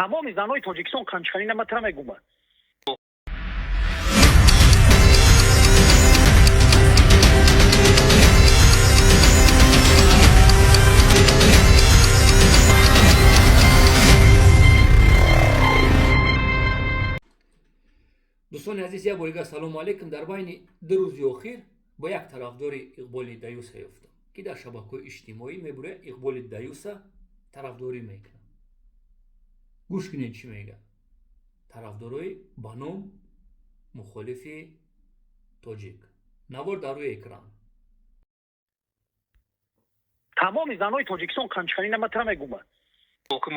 Тамоми занои Тоҷикистон қанчиқани на, ма тра мегӯма. Дӯстони азиз, як бори дигар салому алайкум. Дар байни 2 рӯзи охир бо як тарафдори Иқболи Даюса ёфтам, ки дар шабакаҳои иҷтимоӣ мебурӯяд, Иқболи Даюса тарафдорӣ мекунад. Гӯш кунед, чӣ мегӯяд тарафдорои ба ном мухолифи тоҷик. Навор дар рӯи экран. Тамоми занои Тоҷикистон қанчиқани на, ма тра мегӯма.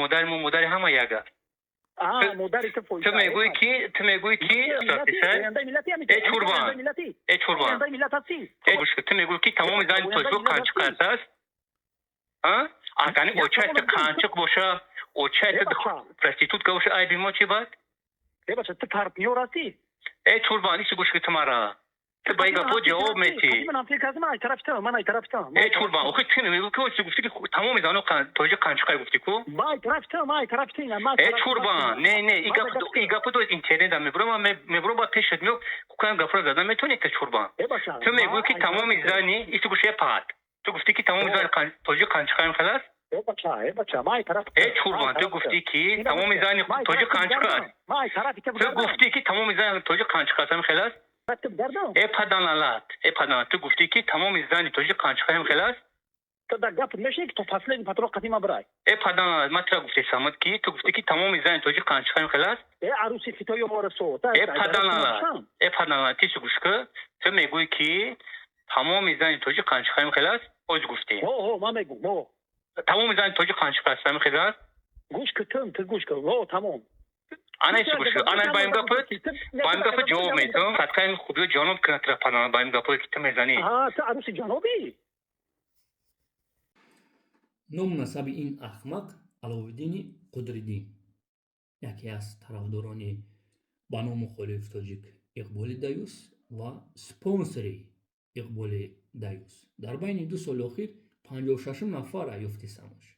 Модари мо, модари ҳама як аст. Модари ту. Ту мегӯӣ ки, ту мегӯӣ ки, э чурбан, э чурбан, ту мегӯӣ, ки тамоми зани тоҷик қанчиқ аст. Агани очаи ту қанчиқ боша, очаи ту проститутка боша, айби мо чӣ бад? Э бача, ту партнёр ҳастӣ? Э чурбан, ичи гӯш ки, ту мара, ту ба ин гапҳо ҷавоб метӣ. Э чурбан, охи ту мегӯӣ ки, гуфтӣ ки тамоми зано тоҷик қанчиқай, гуфтӣ ку. Э чурбан, не, не, и гапо до интернета мебурам, ман мебурам, баъд пешат меёб, кукаям гапро зада метавонӣ. Ту чурбан, ту мегӯӣ ки тамоми зани, ису гӯш, е паҳат, ту гуфтӣ ки тамоми зани тоҷик қанчиқаем, хел аст. Э чурбан, ту гуфтӣ ки тамоми зани тоҷик қанчиқ аст. Ту гуфтӣ ки тамоми зани тоҷик қанчиқ аст, ҳамин хел аст. Э паданалат, э паданалат, ту гуфтӣ ки тамоми зани тоҷик қанчиқаем, хел аст. Э паданалат, ман тура гуфтесамад, ки ту гуфтӣ ки тамоми зани тоҷик қанчиқаем, хел аст. Э паданалат, э паданалат, тису гӯш ки, ту мегӯӣ ки тамоми зани тоҷик қанчиқаем, хел аст, оз гуфтӣ. Тамоми зани тоҷик қанчиқ аст, ҳамин хел аст. Гӯш ки, ту гӯш ки, тамом. Ана ису гӯш, ана ба ин гапот, ба ин гапот ҷавоб метавам. Садқаи хубиё ҷаноб кунад тура, паданалат, ба ин гапое ки ту мезанӣ. Ту аруси ҷанобӣ. Ному насаби ин ахмақ Аловиддини Қудриддин, яке аз тарафдорони ба ном мухолиф тоҷик Иқболи Даюс ва спонсори Иқболи Даюс. Дар байни 2 соли охир 56-ум нафара ёфтисамаш.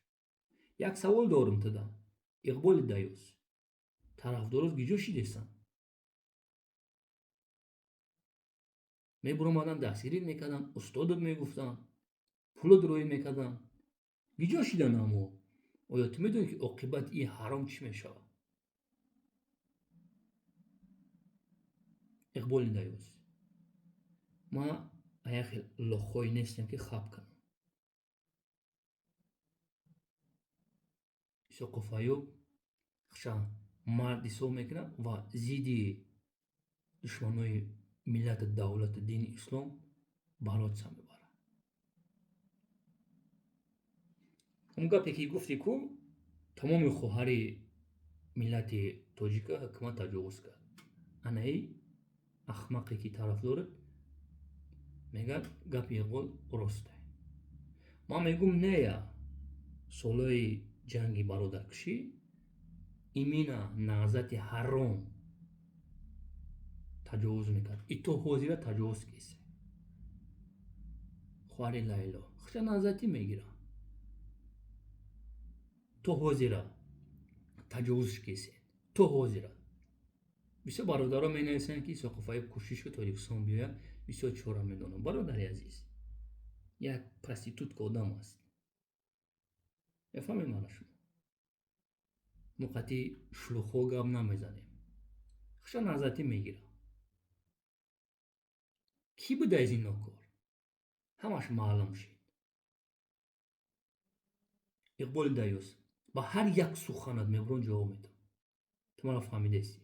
Як савол дорум туда, Иқболи Даюс: тарафдорот гиҷо шидесан? Мебуромаданд, дастгирит мекарданд, устодот мегуфтанд, пулот рӯӣ мекарданд. Гиҷо шидан? Аммо оё ту медонӣ, ки оқибати ин ҳаром чӣ мешавад? Иқболи Даюс, ман як хел лохҳое нестем, ки хаб кунам. Исоқов Аюб хша мард ҳисоб мекунад ва зидди душманои миллату давлату дини ислом бороться мебарад. Он гапе ки гуфтӣ ку, тамоми хоҳари миллати тоҷика ҳукумат таҷовуз кард, анаи ахмақе ки тараф дорад, мегӯяд гапи Иқбол росте. Ман мегӯм, нея, солҳои ҷанги бародаркушӣ имина наҳзати ҳаром таҷовуз мекард, и то ҳозира таҷовуз кисе. Хоҳари Лайло хша наҳзатӣ мегирад, то ҳозира таҷовузш кисе, то ҳозира. Бисёр бародаро менависанд, ки Исоқов Аюб кӯшиш ки Тоҷикистон биёяд. Бисёр чора медонам. Бародари азиз, як проститутка одам аст, мефаҳмед мана шумо? Мо қатъи шлухҳо гап намезанем. Хаша наҳзатӣ мегирад. Кӣ буда аз ин нокор, ҳамаш маълум шид. Иқболи Даюс, ба ҳар як суханат мебурон ҷавоб медам. Ту маро фаҳмидаистӣ.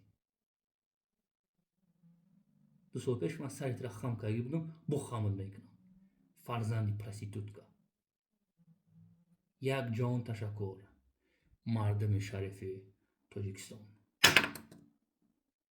2 сол пеш ман сари тира хам карда будам, бо хамат мекунам, фарзанди проститутка. Як ҷон ташаккур, мардуми шарифи Тоҷикистон.